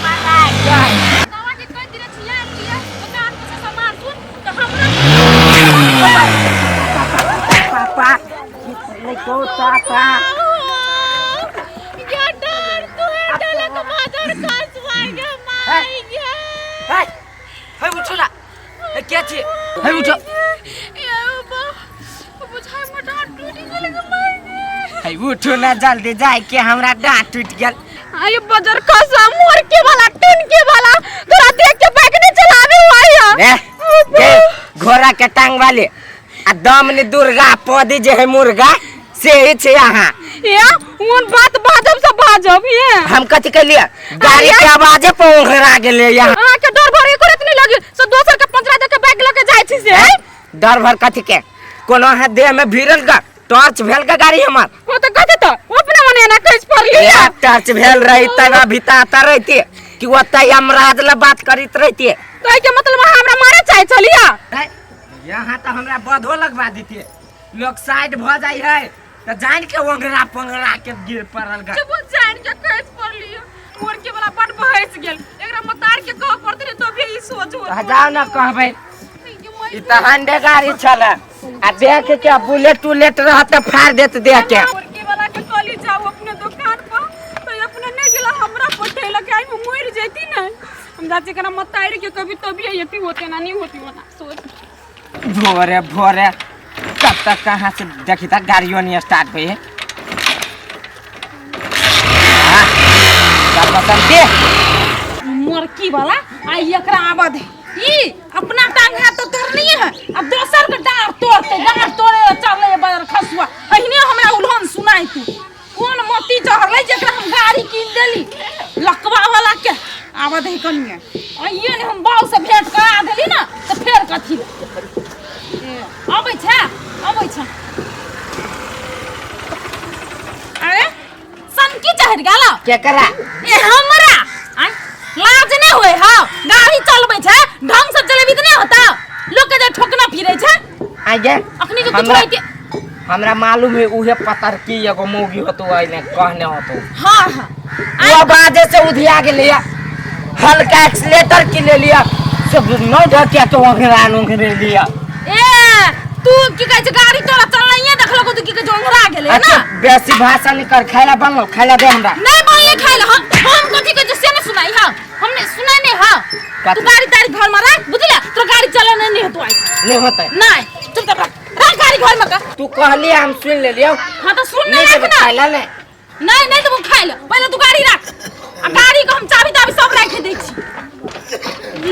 बाबा के कह दिले छिया छिया दुकान पर से सामान सुन तो हमरा पापा नहीं को पापा ये डर तू है डला के मदर खसवाई गे माई गे। हे हे उठो ना, हे के छी? हे उठो। ये बा बुझाय में डांट टूट गेल गे माई गे। हे उठो ना जल्दी, जाय के हमरा डांट टूट गेल। आये बजर खसा मोर के वाला टून के वाला तोरा देख के बाइक नहीं चलावे हुआ है। ए ए घोड़ा के टांग वाले आ दम ने दुर्गा पदी जे है मुर्गा से ही छे यहाँ। ये उन बात बाजब से बाजब ये। हम कथी कहलिए? गाड़ी के आवाजे पर ओंघरा गेले यहाँ। अहाँ के डर भर एको रत नहीं लगे से दोसर के पंचरा दे के बाइक लके जाय छी से? डर भर कथी के? कोनो अहाँ देह में भिड़ल का टॉर्च भेल का गाड़ी हमर? ओ तो कथी तो अपने मने ना कैस पड़ली। ए, टॉर्च भेल रही तब अभी आता रहती कि ओतै यमराज ला बात करैत रहती। कहै के मतलब अहाँ हमरा मारे चाहे छलिया? ए, यहाँ तो हमरा बधो लगवा देती, लोग साइड भ जाय है त जान के ओंघरा पोंघरा के गिर पड़ल गा। जब जान के कैस पड़ली मोर के वाला बड़ बहस गेल, एकरा मतार के कह पड़ते रे तो भी ई सोच होत। आ जाओ ना कहबै ई त हंडे गाड़ी छल आ देख के बुलेट उलेट रहत त फाड़ देत देख के। मोर के वाला के कहली जाओ अपने दुकान पर तो अपने नहीं गेला हमरा पठेला के आई मर जैती ना। हम जाचे एकरा मतार के कभी तो भी यती होते ना नहीं होती होना सोच। भोरे भोरे कब तक कहाँ से देखी तक गाड़ियों नहीं स्टार्ट हुई है। हाँ, चल बसंती। मुर्की वाला आई एकरा आवा दे, ई अपना टांग हाथ तो तोड़नी है अब दोसर के डार तोड़ते डार तोड़े चले बदर खसुआ अहिने हमरा उल्हन सुनाई तू कोन मोती चढ़ले जेकरा हम गाड़ी कीन देली लकवा वाला के आवा दे कनिए आइए ने हम बाऊ से भेंट करा देली ना तो फेर कथी ए, अबै छै अबै छै। अरे सनकी चढ़ गेल केकरा? ए हमरा आय लाज नहीं होय हा गाड़ी चलबै छै ढंग से चलेबी त नहीं होता लोग के जे ठोकना फिरै छै। आगे अखनी के कुछ हमरा होइते हमरा मालूम है उहे पतर की एगो मौगी होतो आइने कहने होतो। हाँ हाँ वो आवाजे से उधिया गेलै हल्का एक्सीलेटर की ले लिया सब नौ ढकिया के ओंघरा ओंघरे लिया। ए तू की कहै छै गाड़ी तोरा चलनाइए देखलको तू की कहै छै ओंघरा गेलै ना। अच्छा बेसी भाषा नहीं कर, खाइला बनलो खाइला दे हमरा। नहीं बनले खाइला हम कथी कहै छै से नहीं सुनाई हां हमने सुनाई नहीं हां। कथी? तू गाड़ी ताड़ी घर में राख बुझला तोरा गाड़ी चलने नहीं होतो आई। नहीं होतै। नहीं चुपचाप राख राख गाड़ी घर में का। तू कहली हम सुन लेलियौ। हां तो सुन नहीं ना देबै राख ना। खाइला नहीं। नहीं नहीं तो खाइ ले पहले तू गाड़ी राख आ गाड़ी को हम चाबी ताबी सब राख दै छी।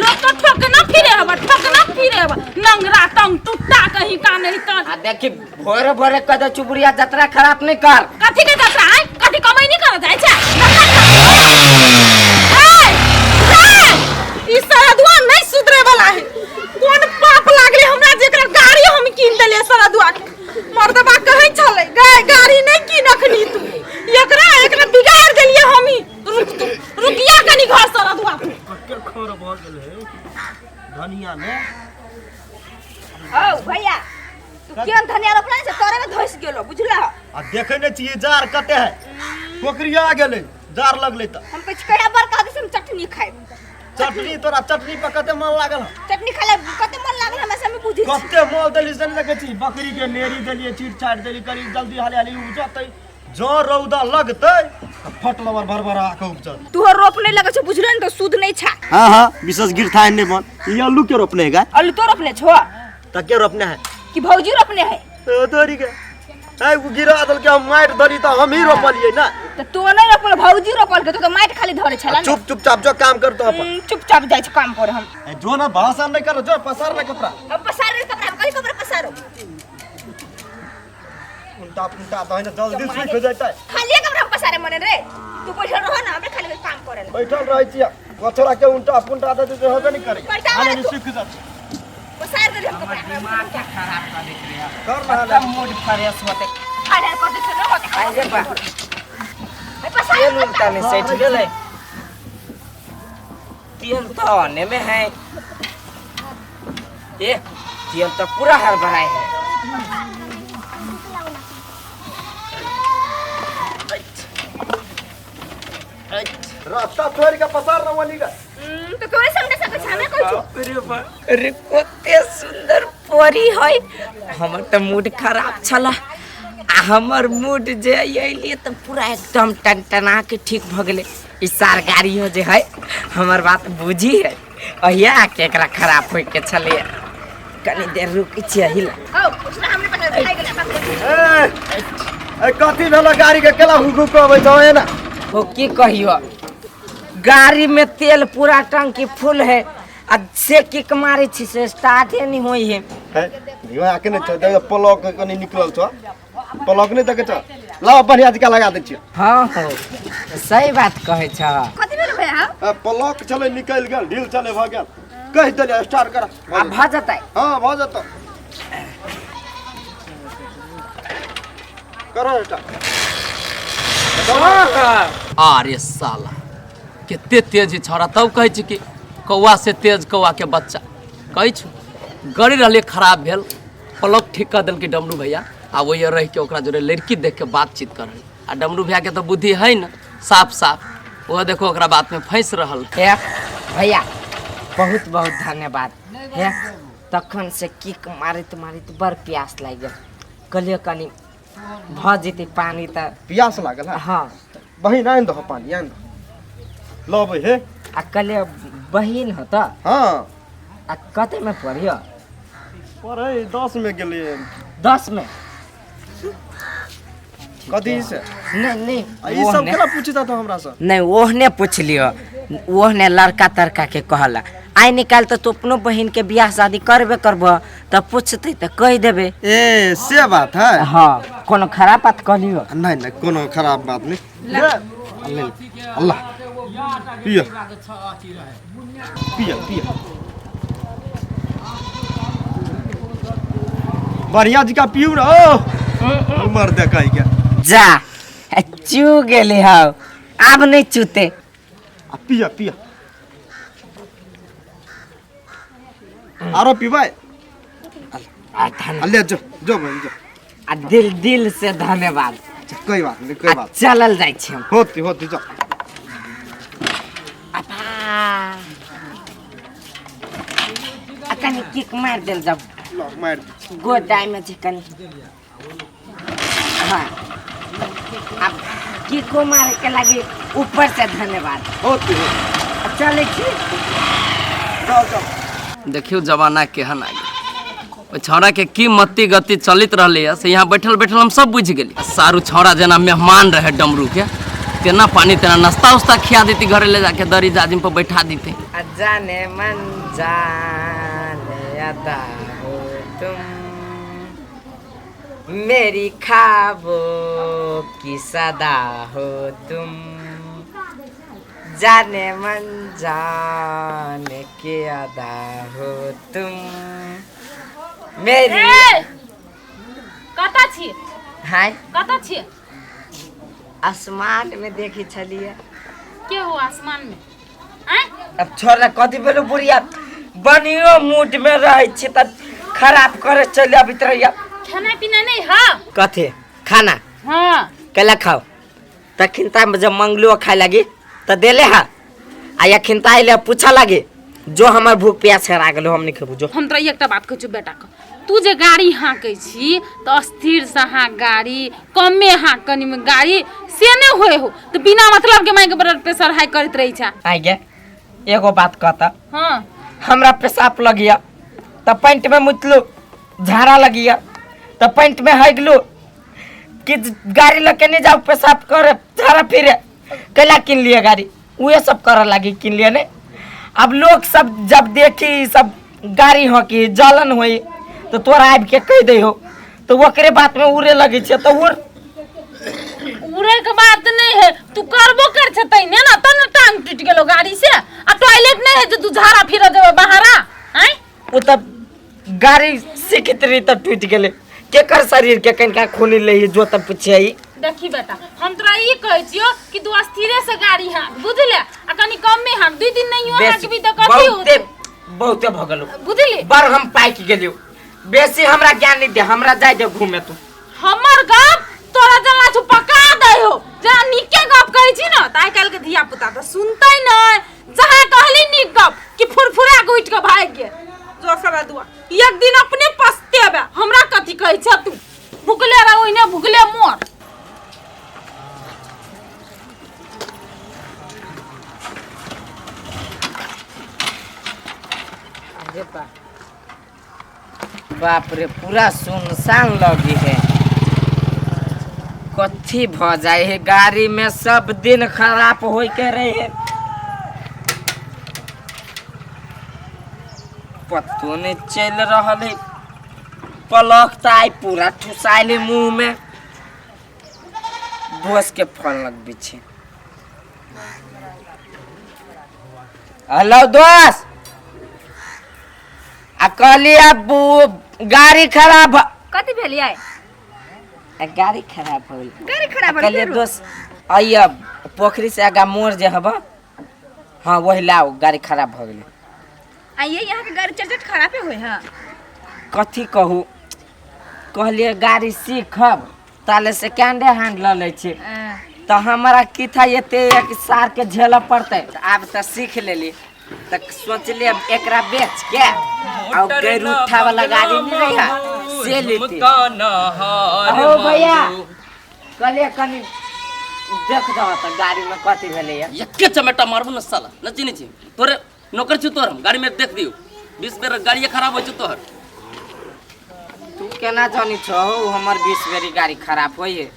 लोग तो ठोक ना फिरे हबा ठोक ना फिरे हबा नंगरा टंग टुट्टा कहीं का नहीं तन। आ देखी भोरे भोरे कह दे चुबुरिया जतरा खराब नहीं कर। कथी के जतरा आय कथी कमाई नहीं कर जाय छै। ए ए ई सरदुआ नहीं सुधरे वाला है। कोन पाप लागले हमरा जेकरा गाड़ी हम कीन देलिए सरदुआ के। मर्दबा कहै छलै गाड़ी नहीं कीन अखनी तू एकरा एकरा बिगाड़ देलिए हम ही। रुक तू रुकिया कनी घर सरदुआ तू। कते खर भ गेल है धनिया में। औ भैया तू केहन धनिया रोपला से तोरे में धस गेलो बुझला। आ देखे नै छियै जार कते है पोखरिया गेलै जार लगलै त। हम कहै छी कहिया बरका दिस हम चटनी खाइब। चटनी तोरा चटनी पर कते मन लागल? चटनी खाले कते मन लागल हमरा से हम बुझै छी। कते मोल देली से नै देखै छी बकरी के नेरी देलियै चीट चाट देली करी जल्दी हाली हाली उपजतै जँ रौदा लगतै त फट लबर भरभरा के उपजत। तोहर रोप नहीं लगै छौ बुझले ने तो सूद नहीं छा। हां हां विशेष गिरथा नहीं बन ई आलू के रोपने है गा? आलू तो रोपने छो। त के रोपने है? कि भौजी रोपने है? ए, तोरी के ए उ गिरा दल के हम माटि धरी त हम ही रोपलियै ना। त तो नहीं रोपल भौजी रोपल के तो माटि खाली धरे छला ने। चुप चुपचाप जो काम कर तो अपन। चुपचाप जाइ छ काम पर हम। ए, जो ना भाषण नहीं करो जो पसार ना कपड़ा। हम पसार रे कपड़ा कहीं कपड़ा पसारो। उल्टा पुल्टा तो है ना जल्दी सूख जैतै। खाली कपड़ा पसारे मने रे तू बैठल रह ना हमरे खाली काम करेला। बैठल रहै छियै कचरा के उल्टा पुल्टा दे दे होबे नहीं करे। पलटा हाले वाला तू। सूख जात। पसार दे हम कपड़ा। दिमाग के खराब कर देत रे। कर ना मतलब मूड फ्रेश होते। खाली कर दे ना होते। आइ रे बा। ए, पसार तेल उल्टा नहीं सैठ गेलै। तेल तो आने में है। ए तेल तो पूरा हड़बड़ाए है। रास्ता छोड़ के पसार ना वनी का। तो कोई समझ सकै छै हमरा कहै बाप रे बाप, अरे कते सुंदर परी है। हमर तऽ मूड खराब छला आ हमर मूड जे अयलियै तऽ पूरा एकदम टनटना के ठीक भऽ गेलै। ई सार गाड़ी हो जे है हमर बात बुझी है, अहिया आके एकरा खराब होय के छलैया। कनी देर रुकै छियै अही ला। हौ उसने हमरे पता खाइ गेलै बाप रे। ए ए कथी भेलो गाड़ी के केला हुकु कहबै छौ एना? हो की कहियो, गाड़ी में तेल पूरा टंकी फुल है आ से किक मारे छी से स्टार्टे नहीं होई है। है यो आके नै छौ, देख प्लग कनी निकलल छौ, प्लग नै देखे छौ, लाओ बढ़िया जका लगा दै छियै। हाँ हो सही बात कहै छ। कथी भेल भैया? आ प्लग छलै निकलि गेल, ढील छलै भऽ गेल, कहि देलियै स्टार्ट कर। आ भऽ जेतै? हाँ भऽ जेतौ, करो स्टार्ट। अरे साला कते तेज है छौड़ा, तब कहै छी कि कौआ से तेज कौआ के बच्चा। कहै छु गड़ी रहलै खराब भेल, प्लग ठीक कऽ देलकै डमरू भैया आ ओहि रहि के ओकरा जोरे लड़की देख के बातचीत कर रहल। आ डमरू भैया के तऽ बुद्धि है न साफ साफ, ओहो देखो ओकरा बात में फंसि रहल। हे भैया बहुत बहुत धन्यवाद। हे तखन से किक मारैत मारैत बड़ प्यास लागि गेल, कहलियै कनि भऽ जेतै पानी तऽ। प्यास लागल है? हाँ। बहिन आनि दहो पानी, आनि दहो लबै हे। आ कहलियै बहिन हो तऽ? हाँ। आ कतेमे पढ़ियो? पढ़ै 10 में गेलियै। 10 में? कथी से? नहीं नहीं आ ई सब केना पूछता तो हमरा से? नहीं ओहने पूछलियो, ओहने लड़का तड़का के कहला आइ निकाल तऽ तू अपनो बहिन के बियाह शादी करबे करबह तऽ पूछतै तऽ कहि देबे। ए से बात है? हाँ कोनो खराब बात कहलियो? नहीं नहीं कोनो खराब बात नहीं। ले अल्लाह पिया पिया पिया बढ़िया जी का पीऊ ना ओ मर दे कहीं के जा चू गेली हौ आब नहीं चूते। आ पिया पिया आरो पीबै ले जो जो बहन जो। आ दिल दिल से धन्यवाद। कोई बात नहीं कोई बात। चलल जाइ छी हम। होती होती जो। आ कनी किक मार देल जब। लो मार। गोदाय में छै कनी। हाँ अब किको मारे के लागी ऊपर से धन्यवाद। होती होती। चलै छी। जाओ जाओ। देखियो जमाना केहन आ गेल, ओहि छौड़ा के की मति गति चलैत रहलै से यहाँ बैठल बैठल हम सब बुझि गेली। सारू छौड़ा जेना मेहमान रहे डमरू के, तेना पानी तेना नाश्ता उस्ता खिया देती, घरे ले जाके दरी जाजिम पर बैठा देती। जाने मन जाने अदा हो तुम मेरी ख्वाबों की सदा हो तुम, जाने मन जाने के अदा हो तुम मेरी। कतऽ छी? हाय कतऽ छी? आसमान में देखी छलिए। के हो आसमान में? आय अब छोड़ कथी भेलो बुढ़िया, बनियो मूड में रहै छी त खराब करे चलि अबैत रहैया। खाना पीना नहीं हा? कथी खाना? हाँ कैला खाओ तखन त जब मंगलो खाए लागी त देले हा, आ अखन त अइले पूछा लागी जो हमर भूख प्यास हरा गेलो हम नहीं खेबो जो। हम तोरा एकटा बात कहै छियौ बेटा के, तू जे गाड़ी हाँकै छी त अस्थिर से हाँक गाड़ी, कमे हाँक कनी में गाड़ी से नहीं होय हो त बिना मतलब के माइके ब्लड प्रेशर हाई करैत रहै छै। आइ गे एगो बात कहता। हाँ हमरा पेशाब लगिया त पैंट में मुतलू, झाड़ा लगिया त पैंट में हगलू कि गाड़ी लके नहीं जाओ पेशाब करे झाड़ा फिरे कैला किन लिए गाड़ी, उहे सब करे लागी किन लिए नहीं। अब लोग सब जब देखी सब गाड़ी हो कि जलन होई तो तोरा आबि के कहि दै हो तो ओकरे बात में उड़े लगे छै तो उड़ उड़े के बात नहीं है, तू करबो कर छै तै ने ना तब ने टांग टूट गेलो गाड़ी से, आ टॉयलेट नहीं है जे तू झाड़ा फिरे जेबे बाहरा। आय ओ तब गाड़ी सीखित रही तब टूट गेलै, केकर शरीर के कनिका खूनी ले जो तब पूछे। देखी बेटा हम तोरा ई कहै छियो कि तू अस्थिरे से गाड़ी हाँक बुझले, आ कनी कमे हाँक, 2 दिन नहीं हाँकबी त कथी बहुते होतै बहुते भ गेलो बुझली, बड़ हम पाकि गेलियो, बेसी हमरा ज्ञान नहीं दे, हमरा जाय दे घूमे तू। हमर गप तोरा जला छु पका दे हो, जहाँ नीके गप कहै छी ने तऽ आइ काल्हिके धिया पुता तऽ सुनतै नहि जहाँ कहली नीक गप कि फुरफुरा के उठि कऽ भागि गेल जो सारा दुआ एक दिन अपने पछतेबे हमरा कथी कहै छ तू भुखले रह ओहिने भुखले मोर अरे बा बाप रे पूरा सुनसान लगी है कथी भ जाए है गाड़ी में सब दिन खराब होय के रहे है पतो नहीं चल रहल है पलक त आई पूरा ठुसाइल है मुंह में दोस्त के फोन लगबे छे हेलो दोस्त आ कहली अब गाड़ी खराब कथी भेल यै आ गाड़ी खराब हो गेल गाड़ी खराब आ कहलियै दोस्त आइए पोखरी से आगा मोड़ जे हब हाँ वही लाओ गाड़ी खराब हो गेलै आइए यहाँ के गाड़ी चट चट खराबे होय है कथी कहू कहलियै गाड़ी सीखब ताले सेकेंडे हैंड लऽ लै छी तऽ हमरा की था एते एक सार के झेलऽ पड़तै तऽ आब तऽ सीख लेली तऽ सोचलियै एकरा बेच के आ गैरूठा वाला गाड़ी नहीं रहा से लेती अहो भैया कहलियै कनि देख दह तऽ गाड़ी में कथी भेलैया एके चमेटा मारबू न साला न चिन्है छी तोरे नौकर छी तोहर हम गाड़ी में देख दियौ 20 बेर गाड़िए खराब होइ छै तोहर तू केना जानी छहो हमर 20 बेरी गाड़ी खराब होइ है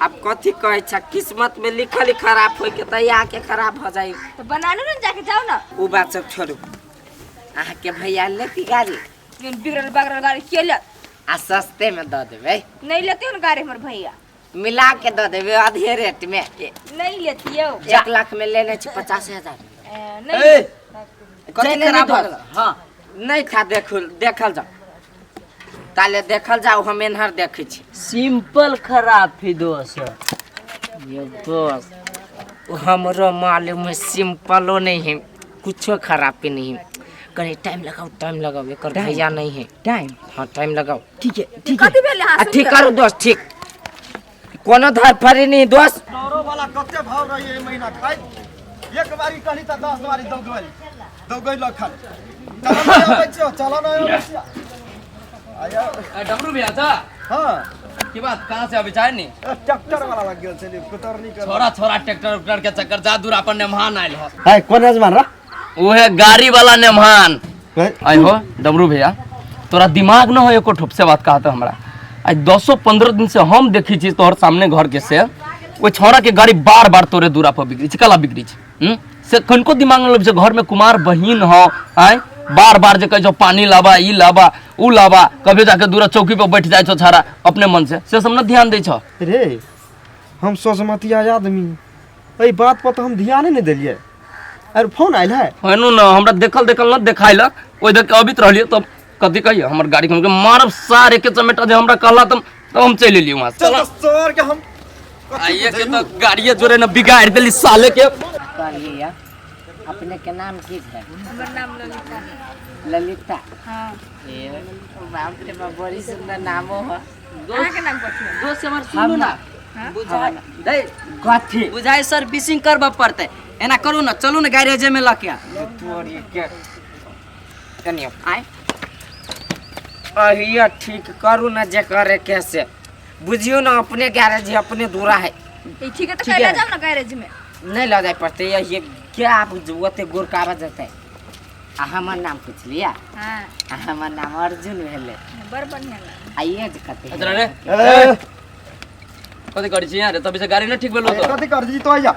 अब कथी कहै छ किस्मत में लिखल ही खराब होइ के तऽ आके खराब हो जाई तो बना लो ना जाके जाओ ना उ बात सब छोड़ू अहाँके भैया लेती गाड़ी जोन बिगड़ल बगड़ल गाड़ी के लेत आ सस्ते में दऽ देबै नहीं लेते हो ना गाड़ी हमर भैया मिला के दऽ देबै आधे रेट में नहीं लेती हो 1 लाख में लेने छी 50,000 नहीं ए कथी चले खराब नहीं भऽ गेल हां नहीं था देखल देखल जाओ ताले देखल जाओ हम एन्हर देखै छी सिंपल खराब ही दोस्त ये दोस्त हमरो मालूम है सिंपलो नहीं है कुछो खराबी नहीं है कहीं टाइम लगाओ टाइम लगाओ एकर भैया नहीं है टाइम हाँ टाइम लगाओ ठीक है ठीक है कथी भेल आ यहाँ ठीक करू दोस्त ठीक कोनो धरफड़ी नहीं दोस्त डरो वाला कते भाव रही एहि महीना खाइ एक बारी कहली तऽ 10 बारी दौगल दौगल खाली चल नहि अबै छियौ चल नहि अबै छियौ आया ए डमरू भैया जा हाँ की बात कहाँ से अभी जाए नी ट्रैक्टर वाला लग गेल छलै कुतरनी कर छोरा छोरा ट्रैक्टर उक्टर के चक्कर जा दूर अपन नेमहान आयल हो है कोन यजमान रा उहे गाड़ी वाला नेमहान आई हो डमरू भैया तोरा दिमाग न हो एको ठोप से बात कहता हमरा आज 10-15 दिन से हम देखी छी तोहर सामने घर के से ओहि छौड़ा के गाड़ी बार बार तोरे दूरा पर बिगड़ी छै कला बिगड़ी छै हम्म? से कनिको दिमाग न लगै छै घर में कुमार बहिन हो आय बार बार जे कहै छौ पानी लाबा ई लाबा ऊ लाबा कभी जाके दूरा चौकी पर बैठ जाइ छौ छाड़ा अपने मन से से सब न ध्यान दै छौ रे हम सोचमतिया आदमी एहि बात पर तऽ हम ध्याने नहि देलियै अरे फोन आयल है हेनु न हमरा देखल देखल न देखाइलक ओहि देख के अबित रहलियै तब कथी कहियै हमर गाड़ी के हम मारब सार एके चमेटा जे हमरा कहला तब तब हम चलि एलियै वहाँ से चल सर के हम आइए के तो गाड़िए जोरे न बिगाड़ देली साले के कहलिए अपने के नाम की है हमर नाम ललिता ललिता हाँ ए बाप रे बाप बड़ी सुंदर नामो है अहाँ के नाम कथी है दोस्त हमर सुनू ना बुझाय दे कथी बुझाय सर्विसिंग करबऽ पड़तै एना करू ना चलू ना गैरेजे में लऽ के तोरी के कनियो आय अहिया ठीक करू ना जे करे कैसे बुझियो ना अपने गैरेज है अपने दूरा है ई ठीक है तो कैला जाओ ना गैरेज में नहीं लऽ जाय पड़तै ये क्या ओते गोर का आवाज जेतै आ हमर नाम पुछलियै हाँ आ हमर नाम अर्जुन भेलै बड़ बढ़िया नाम आ एज कते अच्छा रे ए कथी करै छी यहाँ रे तभी से गाड़ी न ठीक भेलो तो कथी कर दी तो आया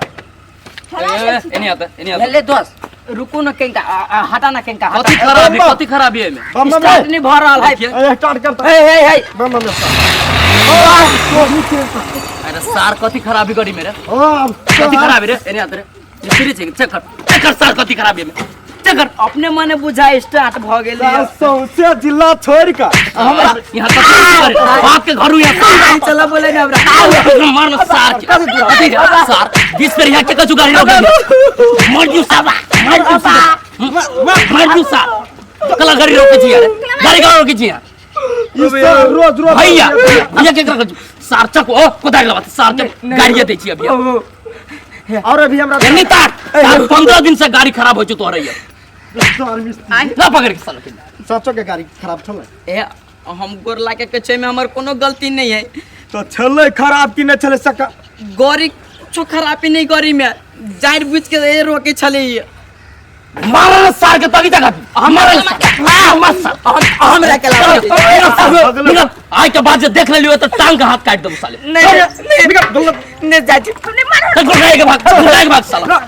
ए एनी आता एनी आता भेलै दोस्त रुकू ना कनिका हटा ना कनिका हटा कथी खराबी कथी खराबी एमे बम बम स्टार्ट नहीं भऽ रहल है देखिए ए स्टार्ट कर हे हे हे बम बम अरे सार कथी खराबी गाड़ी में रे ओ कथी खराबी रे एनी आता रे मिस्त्री छै चेक कर चेक कर सार कथी खराबी एमे चेक कर अपने मने बुझाय स्टार्ट भऽ गेल सौंसे जिला छोड़ के हमरा यहाँ कथी करे बाप के घर यहाँ चला बोले ना हमरा मार ना सार के कथी रे सार 20 बेर यहाँ के कछु गाड़ी रोक देली मर जू साला मर जू साला मर जू सार कला गाड़ी रोके छी यार गाड़ी कहाँ रोके छी यार ई सब रोज रोज भैया भैया के करा सार चक ओ कोदारि लबा सार के गाड़िए दै छी अभी। और अभी हमरा एनी ताक 15 दिन से गाड़ी खराब हो छौ तोहरे ये। तोहर मिस्त्री। ना पकड़ के साला के। सचो के गाड़ी खराब छलै। ए हम गोर लागे के छै में हमर कोनो गलती नहीं है। तो छलै खराब कि नहि छलै सका? गौरी कुछो खराबी नहीं गौरी में जान बुझ के ए रोके छलै ई। मारल सार के तगी जगह मारल मार सार। हम रखे ला। निकल, आइ के बाद जे देख लेलियो तऽ टांग के हाथ काटि देबौ साले। नहीं नहीं नहीं जाती। चल, घुर के भाग, घुर के भाग साला।